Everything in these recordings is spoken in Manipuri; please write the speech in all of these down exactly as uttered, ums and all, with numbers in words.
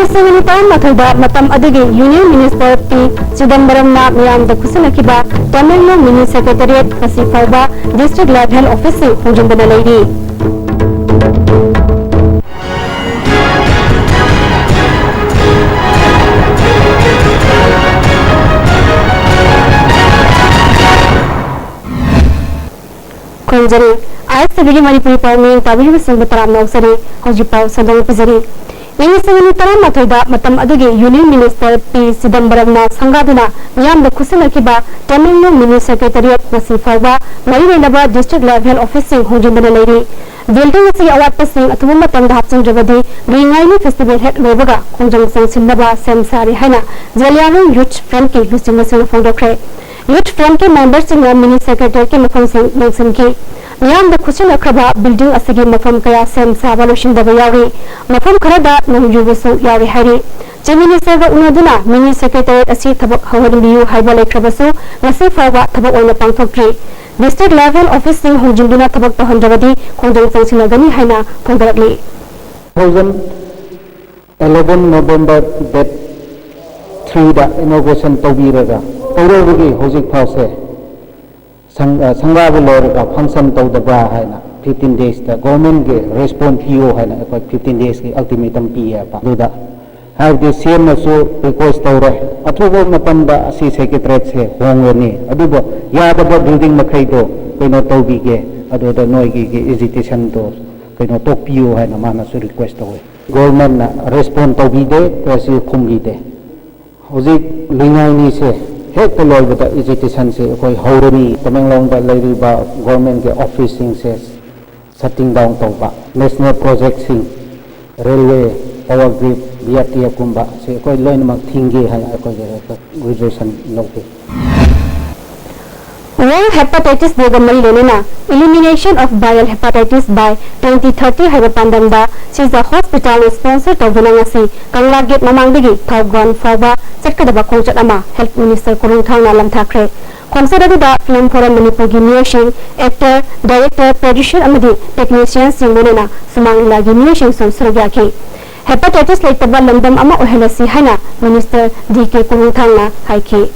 ꯂꯤꯁꯤꯡ ꯑꯅꯤ ꯇꯔꯥꯃꯥꯊꯣꯏꯗ ꯃꯇꯝ ꯑꯗꯨꯒꯤ Union Minister P ꯆꯤꯗꯝꯕꯔꯝꯅ ꯃꯤꯌꯥꯝꯗ ꯈꯨꯠꯁꯤꯟꯅꯈꯤꯕ ꯇꯃꯦꯡꯂꯣꯡ Mini Secretariat ꯉꯁꯤ ꯐꯥꯎꯕ District Level Officeꯁꯤꯡ ꯍꯣꯡꯖꯤꯟꯗꯅ ꯂꯩꯔꯤ꯫ ꯈꯨꯔꯨꯝꯖꯔꯤ꯫ ISTVꯒꯤ ꯃꯅꯤꯄꯨꯔꯤ ꯄꯥꯎ ꯃꯤꯠꯌꯦꯡ ꯇꯥꯕꯤꯔꯤꯕꯁꯤꯡꯕꯨ ꯇꯔꯥꯝꯅ ꯑꯣꯛꯆꯔꯤ꯫ ꯍꯧꯖꯤꯛ ꯄꯥꯎ ꯁꯟꯗꯣꯛꯅ ꯄꯤꯖꯔꯤ꯫ ꯏꯪ ꯂꯤꯁꯤꯡ ꯑꯅꯤ ꯇꯔꯥꯃꯥꯊꯣꯏꯗ ꯃꯇꯝ ꯑꯗꯨꯒꯤ Union Minister P ꯆꯤꯗꯝꯕꯔꯝꯅ ꯁꯪꯒꯥꯗꯨꯅ ꯃꯤꯌꯥꯝꯗ ꯈꯨꯠꯁꯤꯟꯅꯈꯤꯕ ꯇꯃꯦꯡꯂꯣꯡ Mini Secretariat ꯉꯁꯤ ꯐꯥꯎꯕ ꯃꯔꯤ ꯂꯩꯅꯕ District Level Officeꯁꯤꯡ ꯍꯣꯡꯖꯤꯟꯗꯨꯅ ꯂꯩꯔꯤ꯫ Building ꯑꯁꯤꯒꯤ ꯑꯋꯥꯠꯄꯁꯤꯡ ꯑꯊꯨꯕ ꯃꯇꯝꯗ ꯍꯥꯞꯆꯤꯟꯗ꯭ꯔꯕꯗꯤ ꯂꯨꯏꯉꯥꯏꯅꯤ festival ꯍꯦꯛ ꯂꯣꯏꯕꯒ ꯈꯣꯡꯖꯪ ꯆꯪꯁꯤꯟꯅꯕ ꯁꯦꯝ ꯁꯥꯔꯤ ꯍꯥꯏꯅ ꯖꯦꯂꯤꯌꯥꯡꯔꯣꯡ Youth Frontꯀꯤ ꯂꯨꯆꯤꯡꯕꯁꯤꯡꯅ ꯐꯣꯡꯗꯣꯛꯈ꯭ꯔꯦ꯫ Youth Frontꯀꯤ memberꯁꯤꯡꯅ Mini Secretariatꯀꯤ ꯃꯐꯝꯁꯤꯡ ꯌꯦꯡꯁꯤꯟꯈꯤ꯫ ꯃꯤꯌꯥꯝꯗ ꯈꯨꯠꯁꯤꯟꯅꯈ꯭ꯔꯕ building ꯑꯁꯤꯒꯤ ꯃꯐꯝ ꯀꯌꯥ ꯁꯦꯝ ꯁꯥꯕ ꯂꯣꯏꯁꯤꯟꯗꯕ ꯌꯥꯎꯔꯤ꯫ ꯃꯐꯝ ꯈꯔꯗ ꯅꯣꯡ ꯌꯨꯕꯁꯨ ꯌꯥꯎꯔꯤ ꯍꯥꯏꯔꯤ꯫ Chief Ministerꯒ ꯎꯅꯗꯨꯅ Mini Secretariat ꯑꯁꯤ ꯊꯕꯛ ꯍꯧꯍꯟꯕꯤꯌꯨ ꯍꯥꯏꯕ ꯂꯩꯈ꯭ꯔꯕꯁꯨ ꯉꯁꯤ ꯐꯥꯎꯕ ꯊꯕꯛ ꯑꯣꯏꯅ ꯄꯥꯡꯊꯣꯛꯇ꯭ꯔꯤ꯫ District Level Officeꯁꯤꯡ ꯍꯣꯡꯖꯤꯟꯗꯨꯅ ꯊꯕꯛ ꯇꯧꯍꯟꯗ꯭ꯔꯕꯗꯤ ꯈꯣꯡꯖꯪ ꯆꯪꯁꯤꯟꯅꯒꯅꯤ ꯍꯥꯏꯅ ꯐꯣꯡꯗꯣꯔꯛꯂꯤ꯫ Two thousand eleven November date threeꯗ inauguration ꯇꯧꯕꯤꯔꯒ ꯇꯧꯔꯨꯕꯒꯤ ꯍꯧꯖꯤꯛ ꯐꯥꯎꯁꯦ ꯁꯪ-, ꯑ, ꯁꯪꯒꯥꯕ ꯂꯣꯏꯔꯒ function ꯇꯧꯗꯕ꯭ꯔꯥ ꯍꯥꯏꯅ fifteen daysꯇ governmentꯀꯤ response ꯄꯤꯌꯣ ꯍꯥꯏꯅ ꯑꯩꯈꯣꯏ fifteen daysꯀꯤ ultimatum ꯄꯤꯌꯦꯕ꯫ ꯑꯗꯨꯗ ꯍꯥꯏꯕꯗꯤ CMꯅꯁꯨ request ꯇꯧꯔꯦ, "ꯑꯊꯨꯕ ꯃꯇꯝꯗ ꯑꯁꯤ Secretariatꯁꯦ ꯍꯣꯡꯂꯅꯤ, ꯑꯗꯨꯕꯨ ꯌꯥꯗꯕ building ꯃꯈꯩꯗꯣ ꯀꯩꯅꯣ ꯇꯧꯕꯤꯒꯦ, ꯑꯗꯨꯗ ꯅꯣꯏꯒꯤ agitationꯗꯣ ꯀꯩꯅꯣ ꯇꯣꯛꯄꯤꯌꯨ" ꯍꯥꯏꯅ ꯃꯥꯅꯁꯨ request ꯇꯧꯋꯦ꯫ Governmentꯅ response ꯇꯧꯕꯤꯗꯦ, ꯀꯔꯤꯁꯨ ꯈꯨꯝꯕꯤꯗꯦ꯫ ꯍꯧꯖꯤꯛ ꯂꯨꯏꯉꯥꯏꯅꯤꯁꯦ ꯍꯦꯛꯇ ꯂꯣꯏꯕꯗ agitationꯁꯦ ꯑꯩꯈꯣꯏ ꯍꯧꯔꯅꯤ꯫ ꯇꯃꯦꯡꯂꯣꯡꯗ ꯂꯩꯔꯤꯕ governmentꯀꯤ officeꯁꯤꯡꯁꯦ shutting down ꯇꯧꯕ, national projectꯁꯤꯡ, railway, power grid, BRTFꯀꯨꯝꯕ ꯁꯤ ꯑꯩꯈꯣꯏ ꯂꯣꯏꯅꯃꯛ ꯊꯤꯡꯒꯦ ꯍꯥꯏꯅ ꯑꯩꯈꯣꯏꯒꯤ resolution ꯂꯧꯈꯤ꯫ World Hepatitis Dayꯒ ꯃꯔꯤ ꯂꯩꯅꯅ Elimination of Viral Hepatitis by twenty thirty ꯍꯥꯏꯕ ꯄꯥꯟꯗꯝꯗ ꯁꯤꯖ Hospitalꯅ sponsor ꯇꯧꯗꯨꯅ ꯉꯁꯤ ꯀꯪꯂꯥ gate ꯃꯃꯥꯡꯗꯒꯤ ꯊꯥꯎ ground ꯐꯥꯎꯕ ꯆꯠꯀꯗꯕ ꯈꯣꯡꯆꯠ ꯑꯃ Health Minister ꯀꯣꯂꯨꯡꯊꯥꯡꯅ ꯂꯝꯊꯥꯈ꯭ꯔꯦ꯫ ꯈꯣꯡꯆꯠ ꯑꯗꯨꯗ Film Forum ꯃꯅꯤꯄꯨꯔꯒꯤ ꯃꯤꯑꯣꯏꯁꯤꯡ, actor, director, producer ꯑꯃꯗꯤ technicianꯁꯤꯡ ꯂꯣꯏꯅꯅ ꯁꯨꯃꯥꯡ ꯂꯤꯂꯥꯒꯤ ꯃꯤꯑꯣꯏꯁꯤꯡꯁꯨ ꯁꯔꯨꯛ ꯌꯥꯈꯤ꯫ ꯍꯦꯄꯥꯇꯥꯏꯇꯤꯁ ꯂꯩꯇꯕ ꯂꯝꯗꯝ ꯑꯃ ꯑꯣꯏꯍꯜꯂꯁꯤ ꯍꯥꯏꯅ ꯃꯤꯅꯤꯁꯇꯔ ꯗꯤ ꯀꯦ ꯀꯣꯂꯨꯡꯊꯥꯡꯅ ꯍꯥꯏꯈꯤ꯫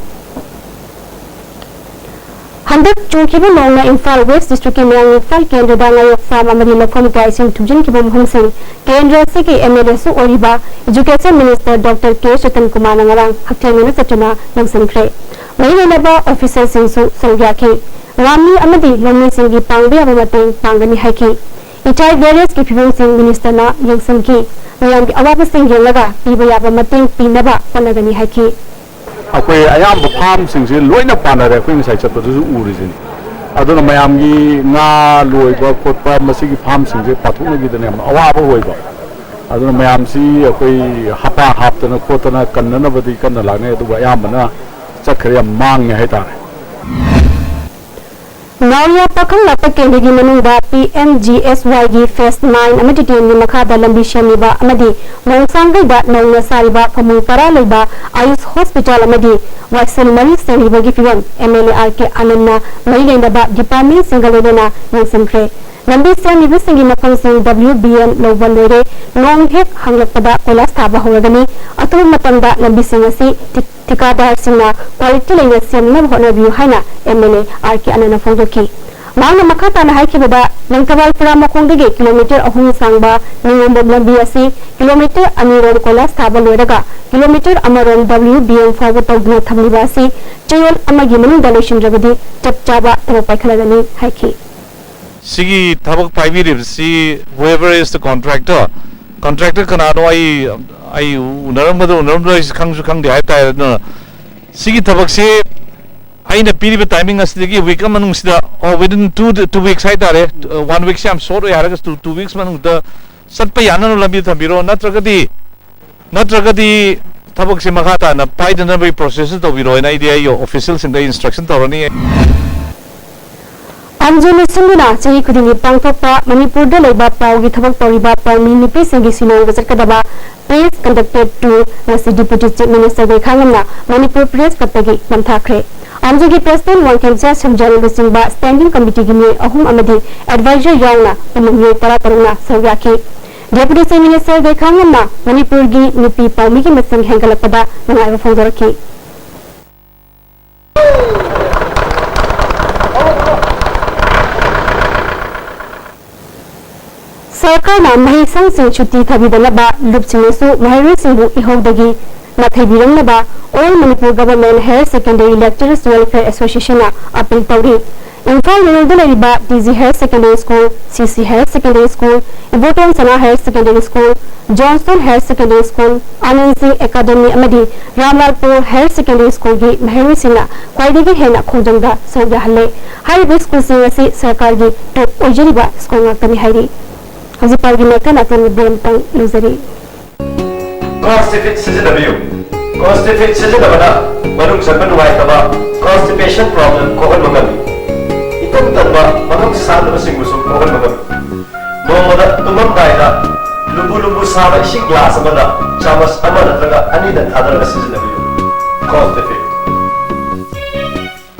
ꯍꯟꯗꯛ ꯆꯨꯈꯤꯕ ꯅꯣꯡꯅ ꯏꯝꯐꯥꯜ ꯋꯦꯁ ꯗꯤꯁꯇ꯭ꯔꯤꯛꯀꯤ ꯃꯌꯥꯡ ꯏꯝꯐꯥꯜ ꯀꯦꯟꯗ꯭ꯔꯗ ꯉꯥꯌꯣꯛ ꯐꯥꯝ ꯑꯃꯗꯤ ꯂꯧꯐꯝ ꯀꯌꯥ ꯏꯁꯤꯡ ꯊꯨꯝꯖꯤꯟꯈꯤꯕ ꯃꯐꯝꯁꯤꯡ ꯀꯦꯟꯗ꯭ꯔ ꯑꯁꯤꯒꯤ ꯑꯦꯝ ꯑꯦꯜ ꯑꯦꯁꯨ ꯑꯣꯏꯔꯤꯕ ꯏꯖꯨꯀꯦꯁꯟ ꯃꯤꯅꯤꯁꯇꯔ ꯗꯣꯛꯇꯔ ꯀꯦ ꯁꯇꯟ ꯀꯨꯃꯥꯔꯅ ꯉꯔꯥꯡ ꯍꯛꯊꯦꯡꯅꯅ ꯆꯠꯇꯨꯅ ꯌꯦꯡꯁꯤꯟꯈ꯭ꯔꯦ꯫ ꯃꯔꯤ ꯂꯩꯅꯕ ꯑꯣꯐꯤꯁꯔꯁꯤꯡꯁꯨ ꯁꯔꯨꯛ ꯌꯥꯈꯤ꯫ ꯉꯥꯃꯤ ꯑꯃꯗꯤ ꯂꯧꯃꯤꯁꯤꯡꯒꯤ ꯄꯥꯡꯕ ꯌꯥꯕ ꯃꯇꯦꯡ ꯄꯥꯡꯒꯅꯤ ꯍꯥꯏꯈꯤ꯫ ꯏꯆꯥꯏ ꯕꯦꯔꯦꯖꯀꯤ ꯐꯤꯕꯝꯁꯤꯡ ꯃꯤꯅꯤꯁꯇꯔꯅ ꯌꯦꯡꯁꯤꯟꯈꯤ꯫ ꯃꯌꯥꯝꯒꯤ ꯑꯋꯥꯕꯁꯤꯡ ꯌꯦꯡꯂꯒ ꯄꯤꯕ ꯌꯥꯕ ꯃꯇꯦꯡ ꯄꯤꯅꯕ ꯍꯣꯠꯅꯒꯅꯤ ꯍꯥꯏꯈꯤ꯫ ꯑꯩꯈꯣꯏ ꯑꯌꯥꯝꯕ ꯐꯥꯝꯁꯤꯡꯁꯦ ꯂꯣꯏꯅ ꯄꯥꯟꯅꯔꯦ, ꯑꯩꯈꯣꯏ ꯉꯁꯥꯏ ꯆꯠꯄꯗꯁꯨ ꯎꯔꯤꯁꯤꯅꯤ꯫ ꯑꯗꯨꯅ ꯃꯌꯥꯝꯒꯤ ꯉꯥ ꯂꯣꯏꯕ ꯈꯣꯠꯄ ꯃꯁꯤꯒꯤ ꯐꯥꯝꯁꯤꯡꯁꯦ ꯄꯥꯊꯣꯛꯅꯈꯤꯗꯅ ꯌꯥꯝ ꯑꯋꯥꯕ ꯑꯣꯏꯕ꯫ ꯑꯗꯨꯅ ꯃꯌꯥꯝꯁꯤ ꯑꯩꯈꯣꯏ ꯍꯥꯄꯥ ꯍꯥꯞꯇꯅ ꯈꯣꯠꯇꯅ ꯀꯟꯅꯅꯕꯗꯤ ꯀꯟꯅ ꯂꯥꯛꯅꯩ, ꯑꯗꯨꯕꯨ ꯑꯌꯥꯝꯕꯅ ꯆꯠꯈ꯭ꯔꯦ, ꯌꯥꯝ ꯃꯥꯡꯉꯦ ꯍꯥꯏꯇꯥꯔꯦ꯫ ꯅꯥꯎꯔꯤꯌꯥ ꯄꯥꯈꯪ ꯂꯥꯛꯄ ꯀꯦꯟꯗ꯭ꯔꯒꯤ ꯃꯅꯨꯡꯗ ꯄꯤ ꯑꯦꯝ ꯖꯤ ꯑꯦꯁ ꯋꯥꯏꯒꯤ ꯐꯦꯁ ꯅꯥꯏꯟ ꯑꯃꯗꯤ ꯇꯦꯟꯒꯤ ꯃꯈꯥꯗ ꯂꯝꯕꯤ ꯁꯦꯝꯂꯤꯕ ꯑꯃꯗꯤ ꯃꯣꯡꯁꯥꯡꯒꯩꯗ ꯅꯧꯅ ꯁꯥꯔꯤꯕ ꯐꯃꯨꯡ ꯇꯔꯥ ꯂꯩꯕ ꯑꯌꯨꯁ ꯍꯣꯁꯄꯤꯇꯥꯜ ꯑꯃꯗꯤ ꯋꯥꯏꯁꯦꯜ ꯃꯔꯤ ꯁꯦꯝꯂꯤꯕꯒꯤ ꯐꯤꯕꯝ ꯑꯦꯝ ꯑꯦꯜ ꯑꯦ ꯑꯥꯔ ꯀꯦ ꯑꯥꯅꯟꯗꯅ ꯃꯔꯤ ꯂꯩꯅꯕ ꯗꯤꯄꯥꯔꯠꯃꯦꯟꯁꯤꯡꯒ ꯂꯣꯏꯅꯅ ꯌꯦꯡꯁꯤꯟꯈ꯭ꯔꯦ꯫ ꯂꯝꯕꯤ ꯁꯦꯝꯂꯤꯕꯁꯤꯡꯒꯤ ꯃꯐꯝꯁꯤꯡ ꯗꯕ꯭ꯂꯤꯎ ꯕꯤ ꯑꯦꯝ ꯂꯧꯕ ꯂꯣꯏꯔꯦ꯫ ꯅꯣꯡ ꯍꯦꯛ ꯍꯥꯡꯂꯛꯄꯗ ꯀꯣꯏꯂꯥꯁ ꯊꯥꯕ ꯍꯧꯔꯒꯅꯤ꯫ ꯑꯊꯨꯕ ꯃꯇꯝꯗ ꯂꯝꯕꯤꯁꯤꯡ ꯑꯁꯤ ꯊꯤ-, ꯊꯤꯀꯥꯗꯥꯔꯁꯤꯡꯅ ꯀ꯭ꯋꯥꯂꯤꯇꯤ ꯂꯩꯅ ꯁꯦꯝꯅꯕ ꯍꯣꯠꯅꯕꯤꯌꯨ ꯍꯥꯏꯅ ꯑꯦꯝ ꯑꯦꯜ ꯑꯦ ꯑꯥꯔ ꯀꯦ ꯑꯥꯅꯟꯗꯅ ꯐꯣꯡꯗꯣꯛꯈꯤ꯫ ꯃꯍꯥꯛꯅ ꯃꯈꯥ ꯇꯥꯅ ꯍꯥꯏꯈꯤꯕꯗ, ꯂꯪꯊꯕꯥꯜ ꯈꯨꯔꯥ ꯃꯈꯣꯡꯗꯒꯤ ꯀꯤꯂꯣꯃꯤꯇꯔ ꯑꯍꯨꯝ ꯁꯥꯡꯕ ꯅꯤꯉꯣꯝꯕꯝ ꯂꯝꯕꯤ ꯑꯁꯤ ꯀꯤꯂꯣꯃꯤꯇꯔ ꯑꯅꯤꯔꯣꯝ ꯀꯣꯏꯂꯥꯁ ꯊꯥꯕ ꯂꯣꯏꯔꯒ ꯀꯤꯂꯣꯃꯤꯇꯔ ꯑꯃꯔꯣꯝ ꯗꯕ꯭ꯂꯤꯎ ꯕꯤ ꯑꯦꯝ ꯐꯥꯎꯕ ꯇꯧꯗꯨꯅ ꯊꯝꯂꯤꯕ ꯑꯁꯤ ꯆꯌꯣꯜ ꯑꯃꯒꯤ ꯃꯅꯨꯡꯗ ꯂꯣꯏꯁꯤꯟꯗ꯭ꯔꯕꯗꯤ ꯆꯞ ꯆꯥꯕ ꯊꯕꯛ ꯄꯥꯏꯈꯠꯂꯒꯅꯤ ꯍꯥꯏꯈꯤ꯫ ꯁꯤꯒꯤ ꯊꯕꯛ ꯄꯥꯏꯕꯤꯔꯤꯕꯁꯤ whoever is the contractor, contractor ꯀꯅꯥꯅꯣ ꯑꯩ, ꯑꯩ ꯎꯅꯔꯝꯒꯗ꯭ꯔꯥ ꯎꯅꯔꯝꯗ꯭ꯔꯥ ꯑꯩꯁꯨ ꯈꯪꯁꯨ ꯈꯪꯗꯦ ꯍꯥꯏꯇꯥꯔꯦ꯫ ꯑꯗꯨꯅ ꯁꯤꯒꯤ ꯊꯕꯛꯁꯤ ꯑꯩꯅ ꯄꯤꯔꯤꯕ timing ꯑꯁꯤꯗꯒꯤ week ꯑꯃ ꯃꯅꯨꯡꯁꯤꯗ, ꯑꯣ, within two, two weeks ꯍꯥꯏꯇꯥꯔꯦ, one weekꯁꯤ ꯌꯥꯝ short ꯑꯣꯏ ꯍꯥꯏꯔꯒꯁꯨ two weeks ꯃꯅꯨꯡꯗ ꯆꯠꯄ ꯌꯥꯅꯅꯕ ꯂꯝꯕꯤ ꯊꯝꯕꯤꯔꯣ, ꯅꯠꯇ꯭ꯔꯒꯗꯤ, ꯅꯠꯇ꯭ꯔꯒꯗꯤ ꯊꯕꯛꯁꯦ ꯃꯈꯥ ꯇꯥꯅ ꯄꯥꯏꯗꯅꯕꯒꯤ process ꯇꯧꯕꯤꯔꯣ ꯍꯥꯏꯅ ꯑꯩꯗꯤ ꯑꯩꯒꯤ officialꯁꯤꯡꯗ instruction ꯇꯧꯔꯅꯤ꯫ ꯑꯝꯖꯨ ꯂꯤꯁꯤꯡꯗꯨꯅ ꯆꯍꯤ ꯈꯨꯗꯤꯡꯒꯤ ꯄꯥꯡꯊꯣꯛꯄ ꯃꯅꯤꯄꯨꯔꯗ ꯂꯩꯕ ꯄꯥꯎꯒꯤ ꯊꯕꯛ ꯇꯧꯔꯤꯕ ꯄꯥꯎꯃꯤ ꯅꯨꯄꯤꯁꯤꯡꯒꯤ ꯁꯤꯂꯣꯡꯗ ꯆꯠꯀꯗꯕ Press Conducted Tour ꯉꯁꯤ Deputy Chief Minister ꯒꯩꯈꯥꯉꯝꯅ Manipur Press Club ꯇꯒꯤ ꯅꯝꯊꯥꯈ꯭ꯔꯦ꯫ ꯑꯝꯖꯨꯒꯤ President ꯋꯥꯡꯈꯦꯝꯆꯥ ꯁꯟꯖꯥꯅ ꯂꯨꯆꯤꯡꯕ Standing Committee ꯒꯤ ꯃꯤꯑꯣꯏ ꯑꯍꯨꯝ ꯑꯃꯗꯤ advisor ꯌꯥꯎꯅ ꯄꯨꯟꯅ ꯃꯤꯑꯣꯏ ꯇꯔꯥ ꯇꯔꯨꯛꯅ ꯁꯔꯨꯛ ꯌꯥꯈꯤ꯫ Deputy Chief Minister ꯒꯤ ꯈꯥꯡꯂꯝꯅ ꯃꯅꯤꯄꯨꯔꯒꯤ ꯅꯨꯄꯤ ꯄꯥꯎꯃꯤꯒꯤ ꯃꯁꯤꯡ ꯍꯦꯟꯒꯠꯂꯛꯄꯗ ꯅꯨꯡꯉꯥꯏꯕ ꯐꯣꯡꯗꯣꯔꯛꯈꯤ꯫ ꯁꯔꯀꯥꯔꯅ ꯃꯍꯩꯁꯪꯁꯤꯡ ꯁꯨꯇꯤ ꯊꯥꯕꯤꯗꯅꯕ, ꯂꯨꯞꯁꯤꯡꯅꯁꯨ ꯃꯍꯩꯔꯣꯏꯁꯤꯡꯕꯨ ꯏꯍꯧꯗꯒꯤ ꯅꯥꯊꯩꯕꯤꯔꯝꯅꯕ All Manipur Government Higher Secondary Lecturers Welfare Association ꯅ appeal ꯇꯧꯔꯤ꯫ ꯏꯝꯐꯥꯜ ꯃꯅꯨꯡꯗ ꯂꯩꯔꯤꯕ T G Higher Secondary School, ꯁꯤ ꯁꯤ Higher Secondary School, ꯏꯕꯣꯇꯣꯟ ꯁꯅꯥ Higher Secondary School, Johnstone Higher Secondary School, Anand ꯁꯤꯡ Academy ꯑꯃꯗꯤ ꯔꯥꯝꯂꯥꯜꯄꯨꯔ Higher Secondary School ꯒꯤ ꯃꯍꯩꯔꯣꯏꯁꯤꯡꯅ ꯈ꯭ꯋꯥꯏꯗꯒꯤ ꯍꯦꯟꯅ ꯈꯣꯡꯖꯪꯗ ꯁꯔꯨꯛ ꯌꯥꯍꯜꯂꯦ꯫ ꯍꯥꯏꯔꯤꯕ school ꯁꯤꯡ ꯑꯁꯤ ꯁꯔꯀꯥꯔꯒꯤ top ꯑꯣꯏꯖꯔꯤꯕ school ꯉꯥꯛꯇꯅꯤ ꯍꯥꯏꯔꯤ꯫ ꯍꯧꯖꯤꯛ ꯄꯥꯎꯒꯤ ꯃꯥꯏꯀꯩ ꯅꯥꯇꯣꯟ ꯕꯣꯟ ꯇꯪ ꯂꯧꯖꯔꯤ꯫ Constipate ꯁꯤꯖꯤꯟꯅꯕꯤꯌꯨ꯫ Constipate ꯁꯤꯖꯤꯟꯅꯕꯅ ꯃꯅꯨꯡ ꯆꯪꯕ ꯅꯨꯡꯉꯥꯏꯇꯕ, constipation problem ꯀꯣꯛꯍꯟꯕ ꯉꯝꯃꯤ꯫ ꯏꯇꯟ ꯇꯟꯕ, ꯃꯅꯨꯡ ꯁꯥꯗꯕꯁꯤꯡꯕꯨꯁꯨ ꯀꯣꯛꯍꯟꯕ ꯉꯝꯃꯤ꯫ ꯅꯣꯡꯃꯗ ꯇꯨꯝꯃꯝꯗꯥꯏꯗ ꯂꯨꯝꯕꯨ ꯂꯨꯝꯕꯨ ꯁꯥꯕ ꯏꯁꯤꯡ glass ꯑꯃꯗ ꯆꯥꯃꯁ ꯑꯃ ꯅꯠꯇ꯭ꯔꯒ ꯑꯅꯤꯗꯪ ꯊꯥꯗꯔꯒ ꯁꯤꯖꯤꯟꯅꯕꯤꯌꯨ꯫ Constipate꯫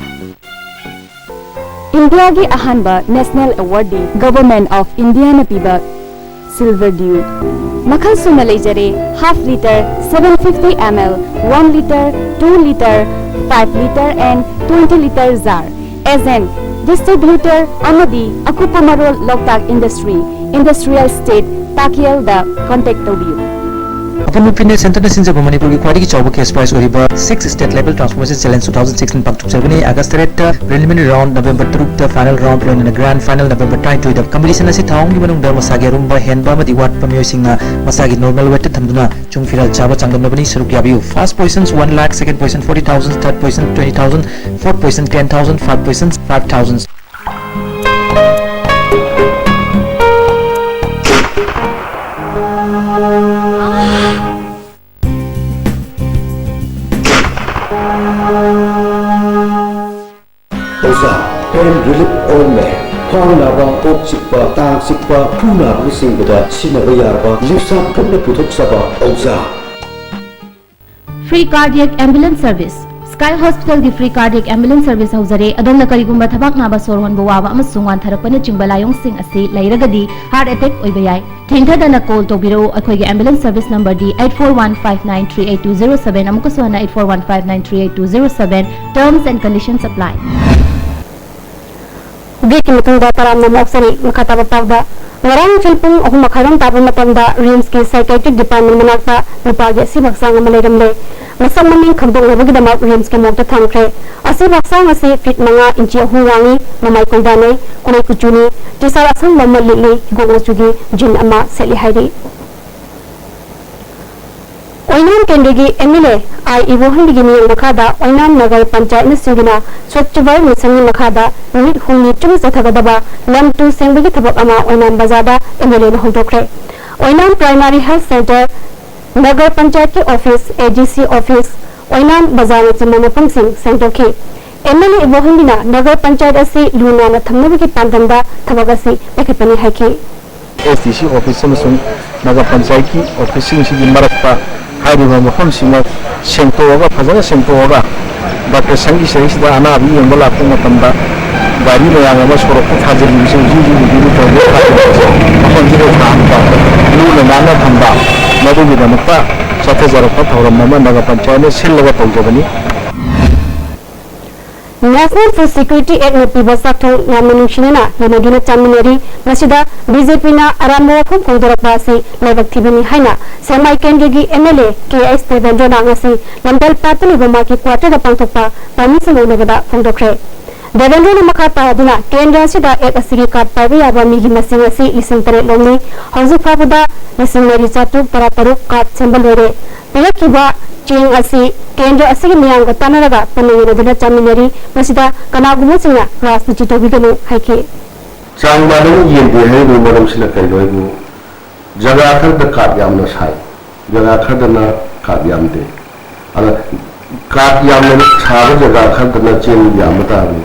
ꯏꯟꯗꯤꯌꯥꯒꯤ ꯑꯍꯥꯟꯕ national award D Government of India ꯅ ꯄꯤꯕ Silver Dew꯫ ꯃꯈꯜ ꯁꯨꯅ ꯂꯩꯖꯔꯦ: half litre, seven fifty ml, one litre, two litre, five litre and twenty litre jar꯫ Agent, distributor ꯑꯃꯗꯤ ꯑꯀꯨꯞꯄ ꯃꯔꯣꯜ ꯂꯣꯛꯇꯥꯛ Industry, Industrial Estate, ꯇꯥꯀꯤꯌꯦꯜꯗ contact ꯇꯧꯕꯤꯌꯨ꯫ ꯑꯄꯨꯟꯕ fitness centre ꯅ ꯁꯤꯟꯖꯕ ꯃꯅꯤꯄꯨꯔꯒꯤ ꯈ꯭ꯋꯥꯏꯗꯒꯤ ꯆꯥꯎꯕ cash prize ꯑꯣꯏꯔꯤꯕ Sixth State Level Transformation Challenge two thousand sixteen ꯄꯥꯡꯊꯣꯛꯆꯒꯅꯤ꯫ August ꯇꯔꯦꯠꯇ preliminary round, November ꯇꯔꯨꯛꯇ final round, ꯂꯣꯏꯅꯅ grand final November ꯇꯔꯥꯅꯤꯊꯣꯏꯗ꯫ Competition ꯑꯁꯤ ꯊꯥ ꯑꯍꯨꯝꯒꯤ ꯃꯅꯨꯡꯗ ꯃꯁꯥꯒꯤ ꯑꯔꯨꯝꯕ ꯍꯦꯟꯕ ꯑꯃꯗꯤ ꯋꯥꯠꯄ ꯃꯤꯑꯣꯏꯁꯤꯡꯅ ꯃꯁꯥꯒꯤ normal weight ꯇ ꯊꯝꯗꯨꯅ ꯆꯨꯡ ꯐꯤꯔꯥꯜ ꯆꯥꯕ ꯆꯥꯡꯗꯝꯅꯕꯅꯤ꯫ ꯁꯔꯨꯛ ꯌꯥꯕꯤꯌꯨ꯫ First position one lakh, second position forty thousand, third position twenty thousand, fourth position ten thousand, fifth position five thousand꯫ ꯑꯣꯖꯥ, pain relief ointment, ꯈ꯭ꯋꯥꯡ ꯅꯥꯕ, ꯀꯣꯛ ꯆꯤꯛꯄ, ꯇꯥꯡ ꯆꯤꯛꯄ, ꯈꯨ ꯅꯥꯕꯅꯆꯤꯡꯕꯗ ꯁꯤꯖꯤꯟꯅꯕ ꯌꯥꯔꯕ ꯂꯤꯞꯁꯥ ꯈꯨꯠꯅ ꯄꯨꯊꯣꯛꯆꯕ ꯑꯣꯖꯥ꯫ Free cardiac ambulance service, ꯑꯥꯏ ꯍꯣꯁꯄꯤꯇꯥꯜꯒꯤ ꯐ꯭ꯔꯤ ꯀꯥꯔꯗꯤꯌꯦꯛ ꯑꯦꯝꯕꯨꯂꯦꯟꯁ ꯁꯔꯚꯤꯁ ꯍꯧꯖꯔꯦ꯫ ꯑꯗꯣꯝꯅ ꯀꯔꯤꯒꯨꯝꯕ ꯊꯕꯥꯛ ꯅꯥꯕ, ꯁꯣꯔ ꯍꯣꯟꯕ ꯋꯥꯕ ꯑꯃꯁꯨꯡ ꯋꯥꯟꯊꯔꯛꯄꯅꯆꯤꯡꯕ ꯂꯥꯏꯑꯣꯡꯁꯤꯡ ꯑꯁꯤ ꯂꯩꯔꯒꯗꯤ ꯍꯥꯔꯠ ꯑꯦꯇꯦꯛ ꯑꯣꯏꯕ ꯌꯥꯏ꯫ ꯊꯦꯡꯊꯗꯅ ꯀꯣꯜ ꯇꯧꯕꯤꯔꯛꯎ꯫ ꯑꯩꯈꯣꯏꯒꯤ ꯑꯦꯝꯕꯨꯂꯦꯟꯁ ꯁꯔꯚꯤꯁ ꯅꯝꯕꯔꯗꯤ eight four one five nine three eight two zero seven꯫ ꯑꯃꯨꯛꯀꯁꯨ ꯍꯟꯅ eight four one five nine three eight two zero seven꯫ Terms and conditions apply꯫ ꯕ꯭ꯔꯦꯛꯀꯤ ꯃꯇꯨꯡꯗ ꯇꯔꯥꯝꯅ ꯑꯃꯨꯛ ꯑꯣꯛꯆꯔꯤ꯫ ꯃꯈꯥ ꯇꯥꯕ ꯄꯥꯎꯗ, ꯉꯔꯥꯡ ꯅꯨꯡꯊꯤꯜ ꯄꯨꯡ ꯑꯍꯨꯝ ꯃꯈꯥꯏꯔꯣꯝ ꯇꯥꯕ ꯃꯇꯝꯗ ꯔꯤꯝꯁꯀꯤ ꯁꯥꯏꯀꯦꯇ꯭ꯔꯤꯛ ꯗꯤꯄꯥꯔꯠꯃꯦꯟ ꯃꯅꯥꯛꯇ ꯅꯨꯄꯥꯒꯤ ꯑꯁꯤꯕ ꯍꯛꯆꯥꯡ ꯑꯃ ꯂꯩꯔꯝꯂꯦ꯫ ꯃꯁꯛ ꯃꯃꯤꯡ ꯈꯪꯗꯣꯛꯅꯕꯒꯤꯗꯃꯛ ꯔꯤꯝꯁꯀꯤ ꯃꯣꯔꯒꯇ ꯊꯝꯈ꯭ꯔꯦ꯫ ꯑꯁꯤꯕ ꯍꯛꯆꯥꯡ ꯑꯁꯤ ꯐꯤꯠ ꯃꯉꯥ ꯏꯟꯆꯤ ꯑꯍꯨꯝ ꯋꯥꯡꯏ, ꯃꯃꯥꯏ ꯀꯣꯏꯗꯥꯅꯩ, ꯀꯨꯂꯩ ꯀꯨꯆꯨꯅꯤ, ꯇꯤ ꯁꯥꯔꯠ ꯑꯁꯪꯕ ꯑꯃ ꯂꯤꯠꯂꯤ, ꯍꯤꯒꯣꯛ ꯃꯆꯨꯒꯤ ꯖꯤꯟ ꯑꯃ ꯁꯦꯠꯂꯤ ꯍꯥꯏꯔꯤ꯫ ꯑꯣꯏꯅꯥꯝ ꯀꯦꯟꯗ꯭ꯔꯒꯤ ꯑꯦꯝ ꯑꯦꯜ ꯑꯦ ꯑꯥꯏ ꯏꯕꯣꯍꯟꯕꯤꯒꯤ ꯃꯤꯠꯌꯦꯡ ꯃꯈꯥꯗ ꯑꯣꯏꯅꯥꯝ ꯅꯒꯔ ꯄꯟꯆꯥꯌꯠꯅꯆꯤꯡꯕꯅ ꯁ꯭ꯋꯥꯆ ꯚꯥꯔꯠ ꯃꯤꯁꯟꯒꯤ ꯃꯈꯥꯗ ꯅꯨꯃꯤꯠ ꯍꯨꯝꯅꯤ ꯆꯨꯞꯅ ꯆꯠꯊꯒꯗꯕ ꯂꯝ ꯇꯨ ꯁꯦꯡꯕꯒꯤ ꯊꯕꯛ ꯑꯃ ꯑꯣꯏꯅꯥꯝ ꯕꯖꯥꯔꯗ ꯑꯦꯝ ꯑꯦꯜ ꯑꯦꯅ ꯍꯧꯗꯣꯛꯈ꯭ꯔꯦ꯫ Oinam primary health centre, Nagar ꯄꯟꯆꯥꯌꯠꯀꯤ office, A D C office, Oinam ꯕꯖꯥꯔꯅꯆꯤꯡꯕ ꯃꯐꯝꯁꯤꯡ ꯁꯦꯡꯗꯣꯛꯈꯤ꯫ ꯑꯦꯝ ꯑꯦꯜ ꯑꯦ ꯏꯕꯣꯍꯟꯕꯤꯅ ꯅꯒꯔ ꯄꯟꯆꯥꯌꯠ ꯑꯁꯤ ꯂꯨ ꯅꯥꯟꯅ ꯊꯝꯅꯕꯒꯤ ꯄꯥꯟꯗꯝꯗ ꯊꯕꯛ ꯑꯁꯤ ꯄꯥꯏꯈꯠꯄꯅꯤ ꯍꯥꯏꯈꯤ꯫ ꯑꯦꯁ ꯗꯤ ꯁꯤ ꯑꯣꯐꯤꯁ ꯑꯃꯁꯨꯡ ꯅꯒꯔ ꯄꯟꯆꯥꯌꯠꯀꯤ ꯑꯣꯐꯤꯁꯁꯤꯡꯁꯤꯒꯤ ꯃꯔꯛꯇ ꯍꯥꯏꯔꯤꯕ ꯃꯐꯝꯁꯤꯃ ꯁꯦꯡꯇꯣꯛꯑꯒ, ꯐꯖꯅ ꯁꯦꯡꯇꯣꯛꯑꯒ, ꯗꯥꯛꯇꯔ ꯁꯪꯒꯤ ꯁꯍꯤꯁꯤꯗ ꯑꯅꯥꯕ ꯌꯦꯡꯕ ꯂꯥꯛꯄ ꯃꯇꯝꯗ ꯒꯥꯔꯤ ꯃꯌꯥꯝ ꯑꯃ ꯁꯣꯔꯣꯛꯇ ꯊꯥꯖꯤꯜꯂꯤꯕꯁꯦ ꯍꯧꯖꯤꯛ ꯍꯧꯖꯤꯛ ꯍꯧꯖꯤꯛ ꯍꯧꯖꯤꯛ ꯊꯥꯖꯤꯜꯂꯤꯕꯁꯦ ꯃꯐꯝꯁꯤꯗ ꯊꯥꯍꯟꯕ, ꯂꯨꯅ ꯅꯥꯟꯅ ꯊꯝꯕ, ꯃꯗꯨꯒꯤꯗꯃꯛꯇ ꯆꯠꯊꯖꯔꯛꯄ ꯊꯧꯔꯝ ꯑꯃ ꯅꯒꯔ ꯄꯟꯆꯥꯌꯠꯅ ꯁꯤꯜꯂꯒ ꯇꯧꯖꯕꯅꯤ꯫ National Food Security Actꯅ ꯄꯤꯕ ꯆꯥꯛꯊꯣꯡ ꯌꯥꯝꯅ ꯅꯨꯡꯁꯤꯅꯅ ꯌꯦꯟꯅꯗꯨꯅ ꯆꯥꯃꯤꯟꯅꯔꯤ꯫ ꯃꯁꯤꯗ ꯕꯤ ꯖꯦ ꯄꯤꯅ ꯑꯔꯥꯟꯕ ꯋꯥꯐꯝ ꯐꯣꯡꯗꯣꯔꯛꯄ ꯑꯁꯤ ꯂꯥꯏꯕꯛ ꯊꯤꯕꯅꯤ ꯍꯥꯏꯅ ꯁꯦꯛꯃꯥꯏ ꯀꯦꯟꯗ꯭ꯔꯒꯤ M L A K H ꯗꯦꯕꯦꯟꯗ꯭ꯔꯅ ꯉꯁꯤ ꯂꯝꯕꯦꯜꯄꯥꯠꯇ ꯂꯩꯕ ꯃꯍꯥꯛꯀꯤ ꯀ꯭ꯋꯥꯇꯔꯗ ꯄꯥꯡꯊꯣꯛꯄ ꯄꯥꯎꯃꯤꯁꯤꯡ ꯎꯅꯕꯗ ꯐꯣꯡꯗꯣꯛꯈ꯭ꯔꯦ꯫ ꯗꯦꯕꯦꯟꯗ꯭ꯔꯅ ꯃꯈꯥ ꯇꯥꯗꯨꯅ ꯀꯦꯟꯗ꯭ꯔ ꯑꯁꯤꯗ ꯑꯦꯛ ꯑꯁꯤꯒꯤ ꯀꯥꯔꯗ ꯄꯥꯏꯕ ꯌꯥꯕ ꯃꯤꯒꯤ ꯃꯁꯤꯡ ꯑꯁꯤ ꯂꯤꯁꯤꯡ ꯇꯔꯦꯠ ꯂꯣꯝꯅꯤ꯫ ꯍꯧꯖꯤꯛ ꯐꯥꯎꯕꯗ ꯂꯤꯁꯤꯡ ꯃꯔꯤ ꯆꯥꯇ꯭ꯔꯨꯛ ꯇꯔꯥ ꯇꯔꯨꯛ ꯀꯥꯔꯗ ꯁꯦꯝꯕ ꯂꯣꯏꯔꯦ꯫ ꯄꯤꯔꯛꯈꯤꯕ ꯆꯦꯡ ꯑꯁꯤ ꯀꯦꯟꯗ꯭ꯔ ꯑꯁꯤꯒꯤ ꯃꯤꯌꯥꯝꯒ ꯇꯥꯟꯅꯔꯒ ꯄꯨꯟꯅ ꯌꯦꯟꯅꯗꯨꯅ ꯆꯥꯃꯤꯟꯅꯔꯤ꯫ ꯃꯁꯤꯗ ꯀꯅꯥꯒꯨꯝꯕꯁꯤꯡꯅ ꯔꯥꯖꯅꯤꯇꯤ ꯇꯧꯕꯤꯒꯅꯨ ꯍꯥꯏꯈꯤ꯫ ꯆꯥꯡ ꯃꯥꯟꯅꯅ ꯌꯦꯟꯗꯦ ꯍꯥꯏꯔꯤꯕꯒꯤ ꯃꯔꯝꯁꯤꯅ ꯀꯩꯅꯣ ꯍꯥꯏꯕꯨ, ꯖꯒꯥ ꯈꯔꯗ ꯀꯥꯔꯗ ꯌꯥꯝꯅ ꯁꯥꯏ, ꯖꯒꯥ ꯈꯔꯗꯅ ꯀꯥꯔꯗ ꯌꯥꯝꯗꯦ꯫ ꯑꯗ ꯀꯥꯔꯗ ꯌꯥꯝꯅ ꯁꯥꯕ ꯖꯒꯥ ꯈꯔꯗꯅ ꯆꯦꯡ ꯌꯥꯝꯕ ꯇꯥꯕꯅꯤ,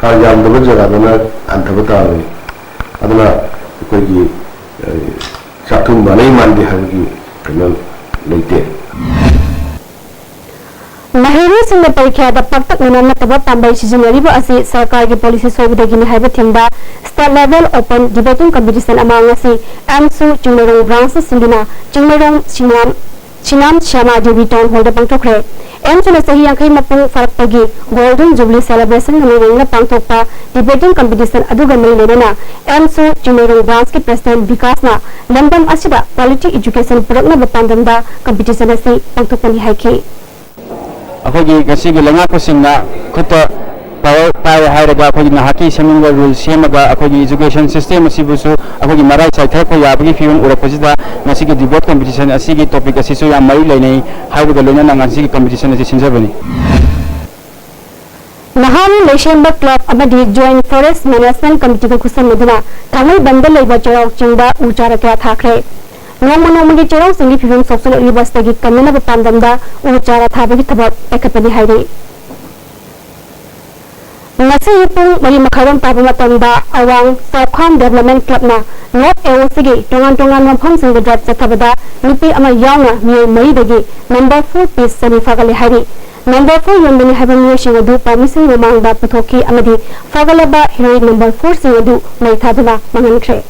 ꯀꯥꯔꯗ ꯌꯥꯝꯗꯕ ꯖꯒꯥꯗꯅ ꯍꯟꯊꯕ ꯇꯥꯕꯅꯤ꯫ ꯑꯗꯨꯅ ꯑꯩꯈꯣꯏꯒꯤ, ꯑ, ꯆꯥꯛꯊꯨꯝ ꯃꯥꯟꯅꯩ ꯃꯥꯟꯗꯦ ꯍꯥꯏꯕꯒꯤ ꯀꯩꯅꯣ ꯂꯩꯇꯦ꯫ ꯃꯍꯩꯔꯣꯏꯁꯤꯡꯅ ꯄꯔꯤꯈ꯭ꯌꯥꯗ ꯄꯥꯛꯇꯛꯅꯅ ꯅꯠꯇꯕ ꯄꯥꯝꯕꯩ ꯁꯤꯖꯤꯟꯅꯔꯤꯕ ꯑꯁꯤ ꯁꯔꯀꯥꯔꯒꯤ ꯄꯣꯂꯤꯁꯤ ꯁꯣꯏꯕꯗꯒꯤꯅꯤ ꯍꯥꯏꯕ ꯊꯤꯡꯕ State Level Open Debating Competition ꯑꯃ ꯉꯁꯤ ꯑꯦꯝꯁꯨ ꯆꯤꯡꯃꯩꯔꯣꯡ ꯕ꯭ꯔꯥꯟꯁꯅ ꯁꯤꯟꯗꯨꯅ ꯆꯤꯡꯃꯩꯔꯣꯡ ꯁꯤꯡꯅꯥꯝ ꯁꯤꯅꯥꯝ ꯁ꯭ꯌꯥꯃꯥ ꯗꯦꯕꯤ ꯇꯥꯎꯟ ꯍꯣꯜꯗ ꯄꯥꯡꯊꯣꯛꯈ꯭ꯔꯦ꯫ ꯑꯦꯝꯁꯨꯅ ꯆꯍꯤ ꯌꯥꯡꯈꯩ ꯃꯄꯨꯡ ꯐꯥꯔꯛꯄꯒꯤ ꯒꯣꯜꯗꯟ ꯖꯨꯕꯤꯂꯤ ꯁꯦꯂꯦꯕ꯭ꯔꯦꯁꯟꯒ ꯃꯔꯤ ꯂꯩꯅꯅ ꯄꯥꯡꯊꯣꯛꯄ ꯗꯤꯕꯦꯇꯤꯡ ꯀꯝꯄꯤꯇꯤꯁꯟ ꯑꯗꯨꯒ ꯃꯔꯤ ꯂꯩꯅꯅ ꯑꯦꯝꯁꯨ ꯆꯤꯡꯃꯩꯔꯣꯡ ꯕ꯭ꯔꯥꯟꯁꯀꯤ ꯄ꯭ꯔꯦꯁꯤꯗꯦꯟꯠ ꯕꯤꯀꯥꯁꯅ ꯂꯝꯗꯝ ꯑꯁꯤꯗ ꯀ꯭ꯋꯥꯂꯤꯇꯤ ꯏꯖꯨꯀꯦꯁꯟ ꯄꯨꯔꯛꯅꯕ ꯄꯥꯟꯗꯝꯗ ꯀꯝꯄꯤꯇꯤꯁꯟ ꯑꯁꯤ ꯄꯥꯡꯊꯣꯛꯄꯅꯤ ꯍꯥꯏꯈꯤ꯫ ꯑꯩꯈꯣꯏꯒꯤ ꯉꯁꯤꯒꯤ ꯂꯩꯉꯥꯛꯄꯁꯤꯡꯅ ꯈꯨꯠꯇ ꯄꯥꯋꯔ ꯄꯥꯏꯔꯦ ꯍꯥꯏꯔꯒ ꯑꯩꯈꯣꯏꯒꯤ ꯅꯍꯥꯛꯀꯤ ꯁꯦꯝꯅꯤꯡꯕ ꯔꯨꯜ ꯁꯦꯝꯃꯒ ꯑꯩꯈꯣꯏꯒꯤ ꯏꯖꯨꯀꯦꯁꯟ ꯁꯤꯁꯇꯦꯝ ꯑꯁꯤꯕꯨꯁꯨ ꯑꯩꯈꯣꯏꯒꯤ ꯃꯔꯥꯏ ꯆꯥꯏꯊꯔꯛꯄ ꯌꯥꯕꯒꯤ ꯐꯤꯕꯝ ꯎꯔꯛꯄꯁꯤꯗ ꯉꯁꯤꯒꯤ ꯗꯤꯕꯦꯠ ꯀꯝꯄꯤꯇꯤꯁꯟ ꯑꯁꯤꯒꯤ ꯇꯣꯄꯤꯛ ꯑꯁꯤꯁꯨ ꯌꯥꯝ ꯃꯔꯤ ꯂꯩꯅꯩ ꯍꯥꯏꯕꯒ ꯂꯣꯏꯅꯅ ꯉꯁꯤꯒꯤ ꯀꯝꯄꯤꯇꯤꯁꯟ ꯑꯁꯤ ꯁꯤꯟꯖꯕꯅꯤ꯫ ꯅꯍꯥꯔꯣꯜ ꯂꯩꯁꯦꯝꯕ ꯀ꯭ꯂꯕ ꯑꯃꯗꯤ ꯖꯣꯏꯟꯠ ꯐꯣꯔꯦꯁ꯭ꯠ ꯃꯦꯅꯦꯖꯃꯦꯟꯠ ꯀꯃꯤꯇꯤꯒ ꯈꯨꯠꯁꯝꯅꯗꯨꯅ ꯊꯥꯡꯃꯩꯕꯟꯗ ꯂꯩꯕ ꯆꯩꯔꯥꯎ ꯆꯤꯡꯗ ꯎ ꯆꯥꯔ ꯀꯌꯥ ꯊꯥꯈ꯭ꯔꯦ꯫ ꯅꯣꯡꯃ ꯅꯣꯡꯃꯒꯤ ꯆꯩꯔꯥꯎ ꯆꯤꯡꯒꯤ ꯐꯤꯕꯝ ꯁꯣꯛꯆꯜꯂꯛꯂꯤꯕ ꯑꯁꯤꯗꯒꯤ ꯀꯟꯅꯅꯕ ꯄꯥꯟꯗꯝꯗ ꯎ ꯆꯥꯔ ꯊꯥꯕꯒꯤ ꯊꯕꯛ ꯄꯥꯏꯈꯠꯄꯅꯤ ꯍꯥꯏꯔꯤ꯫ ꯉꯁꯤ ꯄꯨꯡ ꯃꯔꯤ ꯃꯈꯥꯏꯔꯣꯝ ꯇꯥꯕ ꯃꯇꯝꯗ ꯑꯋꯥꯡ ꯆꯥꯎꯈꯥꯝ ꯗꯦꯕꯂꯞꯃꯦꯟꯠ ꯀ꯭ꯂꯕꯅ ꯅꯣꯔꯠ ꯑꯦ ꯑꯣ ꯁꯤꯒꯤ ꯇꯣꯉꯥꯟ ꯇꯣꯉꯥꯟꯕ ꯃꯐꯝꯁꯤꯡꯗ ꯗ꯭ꯔꯥꯏꯚ ꯆꯠꯊꯕꯗ ꯅꯨꯄꯤ ꯑꯃ ꯌꯥꯎꯅ ꯃꯤꯑꯣꯏ ꯃꯔꯤꯗꯒꯤ ꯅꯝꯕꯔ ꯐꯣꯔ ꯄꯤꯁ ꯆꯅꯤ ꯐꯥꯒꯠꯂꯦ ꯍꯥꯏꯔꯤ꯫ ꯅꯝꯕꯔ ꯐꯣꯔ ꯌꯣꯟꯕꯅꯤ ꯍꯥꯏꯕ ꯃꯤꯑꯣꯏꯁꯤꯡ ꯑꯗꯨ ꯄꯥꯃꯤꯁꯤꯡ ꯃꯃꯥꯡꯗ ꯄꯨꯊꯣꯛꯈꯤ ꯑꯃꯗꯤ ꯐꯥꯒꯠꯂꯕ ꯍꯦꯔꯣꯏꯟ ꯅꯝꯕꯔ ꯐꯣꯔꯁꯤꯡ ꯑꯗꯨ ꯃꯩ ꯊꯥꯗꯨꯅ ꯃꯥꯡꯍꯟꯈ꯭ꯔꯦ꯫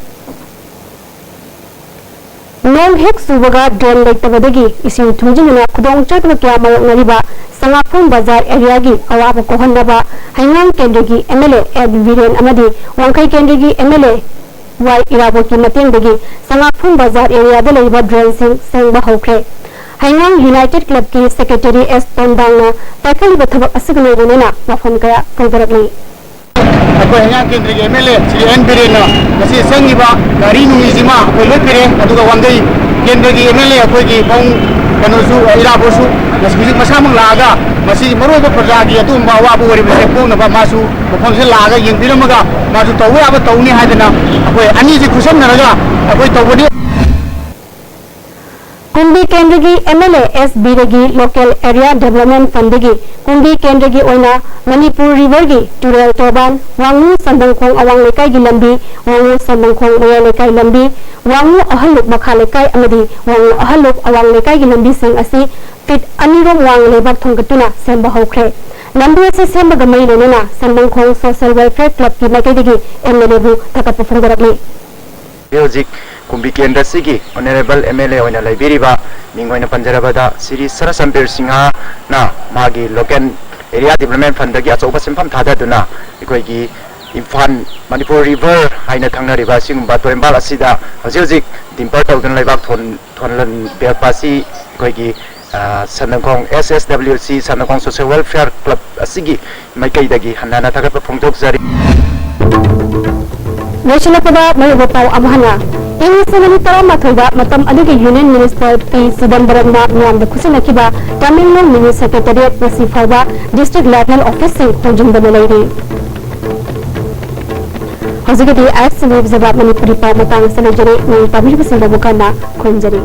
ꯅꯣꯡ ꯍꯦꯛ ꯆꯨꯕꯒ ꯗ꯭ꯔꯦꯟ ꯂꯩꯇꯕꯗꯒꯤ ꯏꯁꯤꯡ ꯊꯨꯝꯖꯤꯟꯗꯨꯅ ꯈꯨꯗꯣꯡꯆꯥꯗꯕ ꯀꯌꯥ ꯃꯥꯌꯣꯛꯅꯔꯤꯕ ꯁꯉꯥꯛꯐꯝ ꯕꯖꯥꯔ ꯑꯦꯔꯤꯌꯥꯒꯤ ꯑꯋꯥꯕ ꯀꯣꯛꯍꯟꯅꯕ ꯍꯩꯉꯥꯡ ꯀꯦꯟꯗ꯭ꯔꯒꯤ M L A N Biren ꯑꯃꯗꯤ ꯋꯥꯡꯈꯩ ꯀꯦꯟꯗ꯭ꯔꯒꯤ ꯑꯦꯝ ꯑꯦꯜ ꯑꯦ ꯋꯥꯏ ꯏꯔꯥꯕꯣꯠꯀꯤ ꯃꯇꯦꯡꯗꯒꯤ ꯁꯉꯥꯛꯐꯝ ꯕꯖꯥꯔ ꯑꯦꯔꯤꯌꯥꯗ ꯂꯩꯔꯤꯕ ꯗ꯭ꯔꯦꯟꯁꯤꯡ ꯁꯦꯡꯕ ꯍꯧꯈ꯭ꯔꯦ꯫ ꯍꯩꯉꯥꯡ ꯌꯨꯅꯥꯏꯇꯦꯗ ꯀ꯭ꯂꯕꯀꯤ ꯁꯦꯀ꯭ꯔꯦꯇꯔꯤ ꯑꯦꯁ ꯇꯣꯟꯗꯥꯡꯅ ꯄꯥꯏꯈꯠꯂꯤꯕ ꯊꯕꯛ ꯑꯁꯤꯒ ꯂꯣꯏꯅꯅ ꯋꯥꯐꯝ ꯀꯌꯥ ꯐꯣꯡꯗꯣꯔꯛꯂꯤ꯫ ꯑꯩꯈꯣꯏ ꯍꯩꯉꯥꯡ ꯀꯦꯟꯗ꯭ꯔꯒꯤ M L A Shri N ꯕꯤꯔꯦꯟꯅ ꯉꯁꯤ ꯆꯪꯉꯤꯕ ꯒꯥꯔꯤ ꯅꯨꯡꯂꯤꯁꯤꯃ ꯑꯩꯈꯣꯏ ꯂꯣꯏ ꯄꯤꯔꯦ꯫ ꯑꯗꯨꯒ ꯋꯥꯡꯈꯩ ꯀꯦꯟꯗ꯭ꯔꯒꯤ ꯑꯦꯝ ꯑꯦꯜ ꯑꯦ ꯑꯩꯈꯣꯏꯒꯤ ꯄꯥꯕꯨꯡ ꯀꯩꯅꯣꯁꯨ, ꯏꯔꯥꯕꯣꯠꯁꯨ ꯉꯁꯤ ꯍꯧꯖꯤꯛ ꯃꯁꯥꯃꯛ ꯂꯥꯛꯑꯒ ꯃꯁꯤꯒꯤ ꯃꯔꯨꯑꯣꯏꯕ ꯄ꯭ꯔꯖꯥꯒꯤ ꯑꯗꯨꯒꯨꯝꯕ ꯑꯋꯥꯕ ꯑꯣꯏꯔꯤꯕꯁꯦ ꯀꯣꯛꯅꯕ ꯃꯥꯁꯨ ꯃꯐꯝꯁꯤꯗ ꯂꯥꯛꯑꯒ ꯌꯦꯡꯕꯤꯔꯝꯃꯒ ꯃꯥꯁꯨ ꯇꯧꯕ ꯌꯥꯕ ꯇꯧꯅꯤ ꯍꯥꯏꯗꯅ ꯑꯩꯈꯣꯏ ꯑꯅꯤꯁꯤ ꯈꯨꯠꯁꯝꯅꯔꯒ ꯑꯩꯈꯣꯏ ꯇꯧꯕꯅꯤ꯫ ꯀꯨꯝꯕꯤ ꯀꯦꯟꯗ꯭ꯔꯒꯤ ꯑꯦꯝ ꯑꯦꯜ ꯑꯦ ꯑꯦꯁ ꯕꯤꯔꯦꯟꯒꯤ ꯂꯣꯀꯦꯜ ꯑꯦꯔꯤꯌꯥ ꯗꯦꯕꯂꯞꯃꯦꯟꯠ ꯐꯟꯗꯒꯤ ꯀꯨꯝꯕꯤ ꯀꯦꯟꯗ꯭ꯔꯒꯤ ꯑꯣꯏꯅ ꯃꯅꯤꯄꯨꯔ ꯔꯤꯚꯔꯒꯤ ꯇꯨꯔꯦꯜ ꯇꯣꯔꯕꯥꯟ, ꯋꯥꯉꯨ ꯆꯟꯗꯪꯈꯣꯡ ꯑꯋꯥꯡ ꯂꯩꯀꯥꯏꯒꯤ ꯂꯝꯕꯤ, ꯋꯥꯉꯨ ꯆꯟꯗꯪꯈꯣꯡ ꯃꯌꯥꯏ ꯂꯩꯀꯥꯏ ꯂꯝꯕꯤ, ꯋꯥꯉꯨ ꯑꯍꯜꯂꯨꯞ ꯃꯈꯥ ꯂꯩꯀꯥꯏ ꯑꯃꯗꯤ ꯋꯥꯉꯨ ꯑꯍꯜꯂꯨꯞ ꯑꯋꯥꯡ ꯂꯩꯀꯥꯏꯒꯤ ꯂꯝꯕꯤꯁꯤꯡ ꯑꯁꯤ ꯐꯤꯠ ꯑꯅꯤꯔꯣꯝ ꯋꯥꯡ ꯂꯩꯕꯥꯛ ꯊꯣꯟꯒꯠꯇꯨꯅ ꯁꯦꯝꯕ ꯍꯧꯈ꯭ꯔꯦ꯫ ꯂꯝꯕꯤ ꯑꯁꯤ ꯁꯦꯝꯕꯒ ꯃꯔꯤ ꯂꯩꯅꯅ ꯁꯟꯗꯪꯈꯣꯡ ꯁꯣꯁꯦꯜ ꯋꯦꯜꯐꯤꯌꯔ ꯀ꯭ꯂꯕꯀꯤ ꯃꯥꯏꯀꯩꯗꯒꯤ ꯑꯦꯝ ꯑꯦꯜ ꯑꯦꯕꯨ ꯊꯥꯒꯠꯄ ꯐꯣꯡꯗꯣꯔꯛꯂꯤ꯫ ꯍꯧꯖꯤꯛ ꯀꯨꯝꯕꯤ ꯀꯦꯟꯗ꯭ꯔꯁꯤꯒꯤ ꯑꯣꯅꯔꯦꯕꯜ ꯑꯦꯝ ꯑꯦꯜ ꯑꯦ ꯑꯣꯏꯅ ꯂꯩꯕꯤꯔꯤꯕ, ꯃꯤꯡ ꯑꯣꯏꯅ ꯄꯟꯖꯔꯕꯗ ꯁ꯭ꯔꯤ ꯁꯔꯁꯝꯕꯤꯔ ꯁꯤꯡꯍꯅ ꯃꯥꯒꯤ ꯂꯣꯀꯦꯜ ꯑꯦꯔꯤꯌꯥ ꯗꯤꯕ꯭ꯂꯞꯃꯦꯟ ꯐꯟꯗꯒꯤ ꯑꯆꯧꯕ ꯁꯦꯟꯐꯝ ꯊꯥꯗꯗꯨꯅ ꯑꯩꯈꯣꯏꯒꯤ ꯏꯝꯐꯥꯜ ꯃꯅꯤꯄꯨꯔ ꯔꯤꯚꯔ ꯍꯥꯏꯅ ꯈꯪꯅꯔꯤꯕ ꯑꯁꯤꯒꯨꯝꯕ ꯇꯨꯔꯦꯟꯕꯥꯜ ꯑꯁꯤꯗ ꯍꯧꯖꯤꯛ ꯍꯧꯖꯤꯛ ꯗꯤꯝꯄꯔ ꯇꯧꯗꯨꯅ ꯂꯩꯕꯥꯛ ꯊꯣꯟ ꯊꯣꯟꯂꯟꯕꯤꯔꯛꯄ ꯑꯁꯤ ꯑꯩꯈꯣꯏꯒꯤ, ꯑ, ꯁꯟꯗꯪꯈꯣꯡ ꯑꯦꯁ ꯑꯦꯁ ꯗꯕ꯭ꯂꯤꯎ ꯁꯤ ꯁꯟꯗꯪꯈꯣꯡ ꯁꯣꯁꯦꯜ ꯋꯦꯜꯐꯤꯌꯔ ꯀ꯭ꯂꯕ ꯑꯁꯤꯒꯤ ꯃꯥꯏꯀꯩꯗꯒꯤ ꯍꯟꯅ ꯊꯥꯒꯠꯄ ꯐꯣꯡꯗꯣꯛꯆꯔꯤ꯫ ꯂꯣꯏꯁꯤꯜꯂꯛꯄꯗ ꯃꯔꯨꯑꯣꯏꯕ ꯄꯥꯎ ꯑꯃꯨꯛ ꯍꯟꯅ꯫ ꯏꯪ ꯂꯤꯁꯤꯡ ꯑꯅꯤ ꯇꯔꯥꯃꯥꯊꯣꯏꯗ ꯃꯇꯝ ꯑꯗꯨꯒꯤ ꯌꯨꯅꯤꯌꯟ ꯃꯤꯅꯤꯁꯇꯔ ꯄꯤ ꯆꯤꯗꯝꯕꯔꯝꯅ ꯃꯤꯌꯥꯝꯗ ꯈꯨꯠꯁꯤꯟꯅꯈꯤꯕ ꯇꯃꯦꯡꯂꯣꯡ ꯃꯤꯅꯤ ꯁꯦꯀ꯭ꯔꯦꯇꯦꯔꯤꯌꯦꯠ ꯉꯁꯤ ꯐꯥꯎꯕ ꯗꯤꯁꯇ꯭ꯔꯤꯛ ꯂꯦꯚꯦꯜ ꯑꯣꯐꯤꯁꯁꯤꯡ ꯍꯧꯖꯤꯟꯗꯅ ꯂꯩꯔꯤ꯫ ꯍꯧꯖꯤꯛꯀꯤꯗꯤ ꯑꯥꯏ ꯑꯦꯁ ꯇꯤ ꯚꯤ ꯖꯕꯥꯕ ꯃꯅꯤꯄꯨꯔꯤ ꯄꯥꯎ ꯃꯇꯥꯡ ꯑꯁꯤꯗ ꯂꯣꯏꯖꯔꯦ꯫ ꯅꯣꯡ ꯇꯥꯕꯤꯔꯤꯕꯁꯤꯡꯗ ꯑꯃꯨꯛ ꯍꯟꯅ ꯈꯨꯔꯨꯝꯖꯔꯤ꯫